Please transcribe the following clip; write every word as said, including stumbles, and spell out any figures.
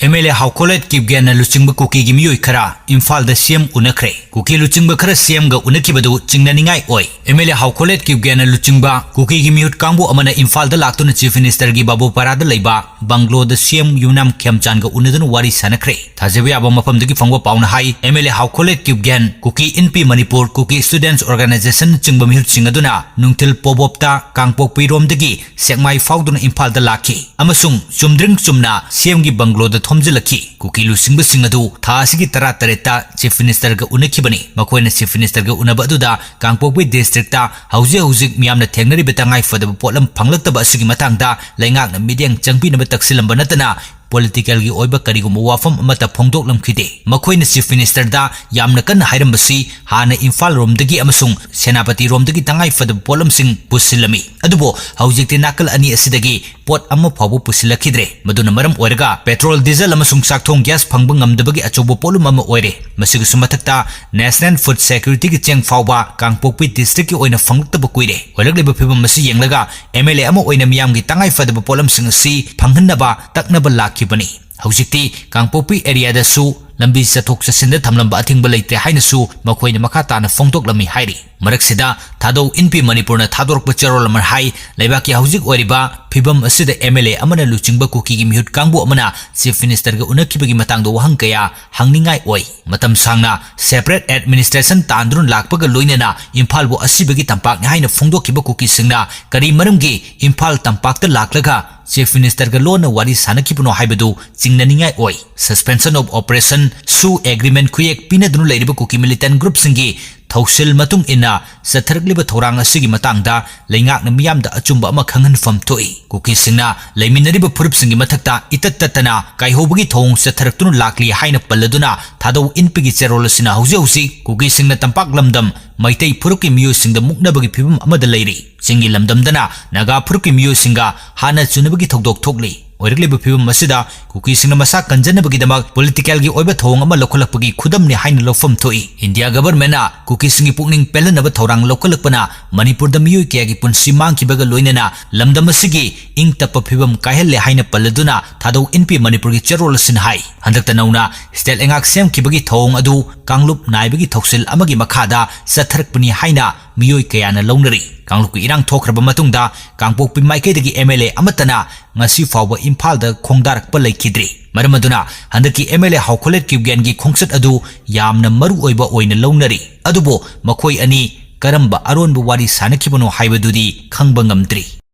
M L A ꯍꯥꯎꯈꯣꯂꯦꯠ ꯀꯤꯞꯒꯦꯟꯅ ꯂꯨꯆꯤꯡꯕ ꯀꯨꯀꯤꯒꯤ ꯃꯤꯑꯣꯏ ꯈꯔ ꯏꯝꯐꯥꯜꯗ ꯁꯤ ꯑꯦꯝ ꯎꯅꯈ꯭ꯔꯦ꯫ ꯀꯨꯀꯤ ꯂꯨꯆꯤꯡꯕ ꯈꯔ ꯁꯤ ꯑꯦꯝꯒ ꯎꯅꯈꯤꯕꯗꯨ ꯆꯤꯡꯅꯅꯤꯡꯉꯥꯏ ꯑꯣꯏ꯫ ꯑꯦꯝ ꯑꯦꯜ ꯑꯦ ꯍꯥꯎꯈꯣꯂꯦꯠ ꯀꯤꯞꯒꯦꯟꯅ ꯂꯨꯆꯤꯡꯕ ꯀꯨꯀꯤꯒꯤ ꯃꯤꯍꯨꯠ ꯀꯥꯡꯕꯨ ꯑꯃꯅ ꯏꯝꯐꯥꯜꯗ ꯂꯥꯛꯇꯨꯅ ꯆꯤꯐ ꯃꯤꯅꯤꯁꯇꯔꯒꯤ ꯕꯥꯕꯨꯄꯥꯔꯥꯗ ꯂꯩꯕ ꯕꯪꯒ꯭ꯂꯣꯗ ꯁꯤ ꯑꯦꯝ ꯌꯨꯅꯥꯝ ꯈꯦꯝꯆꯥꯟꯒ ꯎꯅꯗꯨꯅ ꯋꯥꯔꯤ ꯁꯥꯟꯅꯈ꯭ꯔꯦ꯫ ꯊꯥꯖꯕ ꯌꯥꯕ ꯃꯐꯝꯗꯒꯤ ꯐꯪꯕ ꯄꯥꯎꯅ ꯍꯥꯏ, ꯑꯦꯝ ꯑꯦꯜ ꯑꯦ ꯍꯥꯎꯈꯣꯂꯦꯠ ꯀꯤꯞꯒꯦꯟ ꯀꯨꯀꯤ ꯏꯟꯄꯤ ꯃꯅꯤꯄꯨꯔ, ꯀꯨꯀꯤ ꯁ꯭ꯇꯨꯗꯦꯟꯠꯁ ꯑꯣꯔꯒꯅꯥꯏꯖꯦꯁꯟꯅꯆꯤꯡꯕ ꯃꯤꯍꯨꯠꯁꯤꯡ ꯑꯗꯨꯅ ꯅꯨꯡꯊꯤꯜ ꯄꯣꯕꯣꯞꯇ ꯀꯥꯡꯄꯣꯛꯄꯤꯔꯣꯝꯗꯒꯤ ꯁꯦꯛꯃꯥꯏ ꯐꯥꯎꯗꯨꯅ ꯏꯝꯐꯥꯜꯗ ꯂꯥꯛꯈꯤ ꯑꯃꯁꯨꯡ ꯆꯨꯝꯗ꯭ꯔꯤꯡ ꯆꯨꯝꯅ ꯁꯤ ꯑꯦꯝꯒꯤ ꯕꯪꯒ꯭ꯂꯣꯗ ꯊꯣꯝꯖꯤꯜꯂꯛꯈꯤ꯫ ꯀꯨꯀꯤ ꯂꯨꯆꯤꯡꯕꯁꯤꯡ ꯑꯗꯨ ꯊꯥ ꯑꯁꯤꯒꯤ ꯇꯔꯥꯇꯔꯦꯠꯇ ꯆꯤꯐ ꯃꯤꯅꯤꯁꯇꯔꯒ ꯎꯅꯈꯤꯕꯅꯤ꯫ ꯃꯈꯣꯏꯅ ꯆꯤꯐ ꯃꯤꯅꯤꯁꯇꯔꯒ ꯎꯅꯕ ꯑꯗꯨꯗ ꯀꯥꯡꯄꯣꯛꯄꯤ ꯗꯤꯁꯇ꯭ꯔꯤꯛꯇ ꯍꯧꯖꯤꯛ ꯍꯧꯖꯤꯛ ꯃꯤꯌꯥꯝꯅ ꯊꯦꯡꯅꯔꯤꯕ ꯇꯉꯥꯏꯐꯗꯕ ꯄꯣꯠꯂꯝ ꯐꯪꯂꯛꯇꯕ ꯑꯁꯤꯒꯤ ꯃꯇꯥꯡꯗ ꯂꯩꯉꯥꯛꯅ ꯃꯤꯠꯌꯦꯡ ꯆꯪꯕꯤꯅꯕ ꯇꯛꯁꯤꯜꯂꯝꯕ ꯅꯠꯇꯅ ꯄꯣꯂꯤꯇꯤꯀꯦꯜꯒꯤ ꯑꯣꯏꯕ ꯀꯔꯤꯒꯨꯝꯕ ꯋꯥꯐꯝ ꯑꯃꯠꯇ ꯐꯣꯡꯗꯣꯛꯂꯝꯈꯤꯗꯦ꯫ ꯃꯈꯣꯏꯅ ꯆꯤꯐ ꯃꯤꯅꯤꯁꯇꯔꯗ ꯌꯥꯝꯅ ꯀꯟꯅ ꯍꯥꯏꯔꯝꯕꯁꯤ ꯍꯥꯟꯅ ꯏꯝꯐꯥꯜ ꯔꯣꯝꯗꯒꯤ ꯑꯃꯁꯨꯡ ꯁꯦꯅꯥꯄꯇꯤ ꯔꯣꯝꯗꯒꯤ ꯇꯉꯥꯏꯐꯗꯕ ꯄꯣꯠꯂꯝꯁꯤꯡ ꯄꯨꯁꯤꯜꯂꯝꯃꯤ꯫ ꯑꯗꯨꯕꯨ ꯍꯧꯖꯤꯛꯇꯤ ꯅꯥꯀꯜ ꯑꯅꯤ ꯑꯁꯤꯗꯒꯤ ꯄꯣꯠ ꯑꯃ ꯐꯥꯎꯕ ꯄꯨꯁꯤꯜꯂꯛꯈꯤꯗ꯭ꯔꯦ꯫ ꯃꯗꯨꯅ ꯃꯔꯝ ꯑꯣꯏꯔꯒ ꯄꯦꯇ꯭ꯔꯣꯜ, ꯗꯤꯖꯜ ꯑꯃꯁꯨꯡ ꯆꯥꯛꯊꯣꯡ ꯒ꯭ꯌꯥꯁ ꯐꯪꯕ ꯉꯝꯗꯕꯒꯤ ꯑꯆꯧꯕ ꯄꯣꯠꯂꯨꯝ ꯑꯃ ꯑꯣꯏꯔꯦ꯫ ꯃꯁꯤꯒꯤꯁꯨ ꯃꯊꯛꯇ ꯅꯦꯁꯅꯦꯜ ꯐꯨꯗ ꯁꯦꯀ꯭ꯌꯨꯔꯤꯇꯤꯒꯤ ꯆꯦꯡ ꯐꯥꯎꯕ ꯀꯥꯡꯄꯣꯛꯄꯤ ꯗꯤꯁꯇ꯭ꯔꯤꯛꯀꯤ ꯑꯣꯏꯅ ꯐꯪꯂꯛꯇꯕ ꯀꯨꯏꯔꯦ꯫ ꯑꯣꯏꯔꯛꯂꯤꯕ ꯐꯤꯕꯝ ꯑꯁꯤ ꯌꯦꯡꯂꯒ ꯑꯦꯝ ꯑꯦꯜ ꯑꯦ ꯑꯃ ꯑꯣꯏꯅ ꯃꯤꯌꯥꯝꯒꯤ ꯇꯉꯥꯏꯐꯗꯕ ꯄꯣꯠꯂꯝꯁꯤꯡ ꯑꯁꯤ ꯐꯪꯍꯟꯅꯕ ꯇꯛꯅꯕ ꯂꯥꯛꯈꯤꯕꯅꯤ꯫ ꯍꯧꯖꯤꯛꯇꯤ ꯀꯥꯡꯄꯣꯛꯄꯤ ꯑꯦꯔꯤꯌꯥꯗꯁꯨ ꯂꯝꯕꯤ ꯆꯠꯊꯣꯛ ꯆꯠꯁꯤꯟꯗ ꯊꯝꯂꯝꯕ ꯑꯊꯤꯡꯕ ꯂꯩꯇ꯭ꯔꯦ ꯍꯥꯏꯅꯁꯨ ꯃꯈꯣꯏꯅ ꯃꯈꯥ ꯇꯥꯅ ꯐꯣꯡꯗꯣꯛꯂꯝꯃꯤ ꯍꯥꯏꯔꯤ꯫ ꯃꯔꯛꯁꯤꯗ ꯊꯥꯗꯧ ꯏꯟꯄꯤ ꯃꯅꯤꯄꯨꯔꯅ ꯊꯥꯗꯣꯔꯛꯄ ꯆꯦꯔꯣꯜ ꯑꯃꯅ ꯍꯥꯏ, ꯂꯩꯕꯥꯛꯀꯤ ꯍꯧꯖꯤꯛ ꯑꯣꯏꯔꯤꯕ ꯐꯤꯕꯝ ꯑꯁꯤꯗ ꯑꯦꯝ ꯑꯦꯜ ꯑꯦ ꯑꯃꯅ ꯂꯨꯆꯤꯡꯕ ꯀꯨꯀꯤꯒꯤ ꯃꯤꯍꯨꯠ ꯀꯥꯡꯕꯨ ꯑꯃꯅ ꯆꯤꯐ ꯃꯤꯅꯤꯁꯇꯔꯒ ꯎꯅꯈꯤꯕꯒꯤ ꯃꯇꯥꯡꯗ ꯋꯥꯍꯪ ꯀꯌꯥ ꯍꯪꯅꯤꯡꯉꯥꯏ ꯑꯣꯏ꯫ ꯃꯇꯝ ꯁꯥꯡꯅ ꯁꯦꯄꯔꯦꯠ ꯑꯦꯗꯃꯤꯅꯤꯁꯇ꯭ꯔꯦꯁꯟ ꯇꯥꯟꯗꯨꯅ ꯂꯥꯛꯄꯒ ꯂꯣꯏꯅꯅ ꯏꯝꯐꯥꯜꯕꯨ ꯑꯁꯤꯕꯒꯤ ꯇꯝꯄꯥꯛꯅꯤ ꯍꯥꯏꯅ ꯐꯣꯡꯗꯣꯛꯈꯤꯕ ꯀꯨꯀꯤꯁꯤꯡꯅ ꯀꯔꯤ ꯃꯔꯝꯒꯤ ꯏꯝꯐꯥꯜ ꯇꯝꯄꯥꯛꯇ ꯂꯥꯛꯂꯒ ꯆꯤꯐ ꯃꯤꯅꯤꯁꯇꯔꯒ ꯂꯣꯟꯅ ꯋꯥꯔꯤ ꯁꯥꯟꯅꯈꯤꯕꯅꯣ ꯍꯥꯏꯕꯗꯨ ꯆꯤꯡꯅꯅꯤꯡꯉꯥꯏ ꯑꯣꯏ꯫ ꯁꯁꯄꯦꯟꯁꯟ ꯑꯣꯐ ꯑꯣꯄꯔꯦꯁꯟ ꯁꯨ ꯑꯦꯒ꯭ꯔꯤꯃꯦꯟ ꯈꯨꯌꯦꯛ ꯄꯤꯅꯗꯨꯅ ꯂꯩꯔꯤꯕ ꯀꯨꯀꯤ ꯃꯤꯂꯤꯇꯦꯟ ꯒ꯭ꯔꯨꯞꯁꯤꯡꯒꯤ ꯊꯧꯁꯤꯜ ꯃꯇꯨꯡ ꯏꯟꯅ ꯆꯠꯊꯔꯛꯂꯤꯕ ꯊꯧꯔꯥꯡ ꯑꯁꯤꯒꯤ ꯃꯇꯥꯡꯗ ꯂꯩꯉꯥꯛꯅ ꯃꯤꯌꯥꯝꯗ ꯑꯆꯨꯝꯕ ꯑꯃ ꯈꯪꯍꯟꯐꯝ ꯊꯣꯛꯏ꯫ ꯀꯨꯀꯤꯁꯤꯡꯅ ꯂꯩꯃꯤꯟꯅꯔꯤꯕ ꯐꯨꯔꯨꯞꯁꯤꯡꯒꯤ ꯃꯊꯛꯇ ꯏꯇꯠ ꯇꯠꯇꯅ ꯀꯥꯏꯍꯧꯕꯒꯤ ꯊꯧꯑꯣꯡ ꯆꯠꯊꯔꯛꯇꯨꯅ ꯂꯥꯛꯂꯤ ꯍꯥꯏꯅ ꯄꯜꯂꯗꯨꯅ ꯊꯥꯗꯧ ꯏꯟꯄꯒꯤ ꯆꯦꯔꯣꯜ ꯑꯁꯤꯅ ꯍꯧꯖꯤꯛ ꯍꯧꯖꯤꯛ ꯀꯨꯀꯤꯁꯤꯡꯅ ꯇꯝꯄꯥꯛ ꯂꯝꯗꯝ ꯃꯩꯇꯩ ꯐꯨꯔꯨꯞꯀꯤ ꯃꯤꯑꯣꯏꯁꯤꯡꯗ ꯃꯨꯛꯅꯕꯒꯤ ꯐꯤꯕꯝ ꯑꯃꯗ ꯂꯩꯔꯤ꯫ ꯆꯤꯡꯒꯤ ꯂꯝꯗꯝꯗꯅ ꯅꯥꯒꯥ ꯐꯨꯔꯨꯞꯀꯤ ꯃꯤꯑꯣꯏꯁꯤꯡꯒ ꯍꯥꯟꯅ ꯆꯨꯅꯕꯒꯤ ꯊꯧꯗꯣꯛ ꯊꯣꯛꯂꯤ꯫ ꯑꯣꯏꯔꯛꯂꯤꯕ ꯐꯤꯕꯝ ꯑꯁꯤꯗ ꯀꯨꯀꯤꯁꯤꯡꯅ ꯃꯁꯥ ꯀꯟꯖꯅꯕꯒꯤꯗꯃꯛ ꯄꯣꯂꯤꯇꯤꯀꯦꯜꯒꯤ ꯑꯣꯏꯕ ꯊꯧꯑꯣꯡ ꯑꯃ ꯂꯧꯈꯠꯂꯛꯄꯒꯤ ꯈꯨꯗꯝꯅꯤ ꯍꯥꯏꯅ ꯂꯧꯐꯝ ꯊꯣꯛꯏ꯫ ꯏꯟꯗꯤꯌꯥ ꯒꯚꯔꯟꯃꯦꯟꯠꯅ ꯀꯨꯀꯤꯁꯤꯡꯒꯤ ꯄꯨꯛꯅꯤꯡ ꯄꯦꯜꯍꯟꯅꯕ ꯊꯧꯔꯥꯡ ꯂꯧꯈꯠꯂꯛꯄꯅ ꯃꯅꯤꯄꯨꯔꯗ ꯃꯤꯑꯣꯏ ꯀꯌꯥꯒꯤ ꯄꯨꯟꯁꯤ ꯃꯥꯡꯈꯤꯕꯒ ꯂꯣꯏꯅꯅ ꯂꯝꯗꯝ ꯑꯁꯤꯒꯤ ꯏꯪ ꯇꯞꯄ ꯐꯤꯕꯝ ꯀꯥꯏꯍꯜꯂꯦ ꯍꯥꯏꯅ ꯄꯜꯂꯗꯨꯅ ꯊꯥꯗꯧ ꯏꯟꯄꯤ ꯃꯅꯤꯄꯨꯔꯒꯤ ꯆꯦꯔꯣꯜ ꯑꯁꯤꯅ ꯍꯥꯏ꯫ ꯍꯟꯗꯛꯇ ꯅꯧꯅ ꯁ꯭ꯇꯦꯠ ꯂꯩꯉꯥꯛ ꯁꯦꯝꯈꯤꯕꯒꯤ ꯊꯧꯑꯣꯡ ꯑꯗꯨ ꯀꯥꯡꯂꯨꯞ ꯅꯥꯏꯕꯒꯤ ꯊꯧꯁꯤꯜ ꯑꯃꯒꯤ ꯃꯈꯥꯗ ꯆꯠꯊꯔꯛꯄꯅꯤ ꯍꯥꯏꯅ ꯃꯤꯑꯣꯏ ꯀꯌꯥꯅ ꯂꯧꯅꯔꯤ꯫ ꯀꯥꯡꯂꯨꯞꯀꯤ ꯏꯔꯥꯡ ꯊꯣꯛꯈ꯭ꯔꯕ ꯃꯇꯨꯡꯗ ꯀꯥꯡꯄꯣꯛꯄꯤ ꯃꯥꯏꯀꯩꯗꯒꯤ ꯑꯦꯝ ꯑꯦꯜ ꯑꯦ ꯑꯃꯠꯇꯅ ꯉꯁꯤ ꯐꯥꯎꯕ ꯏꯝꯐꯥꯜꯗ ꯈꯣꯡꯗꯥꯔꯛꯄ ꯂꯩꯈꯤꯗ꯭ꯔꯤ꯫ ꯃꯔꯝ ꯑꯗꯨꯅ ꯍꯟꯗꯛꯀꯤ ꯑꯦꯝ ꯑꯦꯜ ꯑꯦ ꯍꯥꯎꯈꯣꯂꯦꯠ ꯀ꯭ꯌꯨꯕꯒ꯭ꯌꯥꯟꯒꯤ ꯈꯣꯡꯆꯠ ꯑꯗꯨ ꯌꯥꯝꯅ ꯃꯔꯨ ꯑꯣꯏꯕ ꯑꯣꯏꯅ ꯂꯧꯅꯔꯤ꯫ ꯑꯗꯨꯕꯨ ꯃꯈꯣꯏ ꯑꯅꯤ ꯀꯔꯝꯕ ꯑꯔꯣꯟꯕ ꯋꯥꯔꯤ ꯁꯥꯅꯈꯤꯕꯅꯣ ꯍꯥꯏꯕꯗꯨꯗꯤ ꯈꯪꯕ ꯉꯝꯗ꯭ꯔꯤ꯫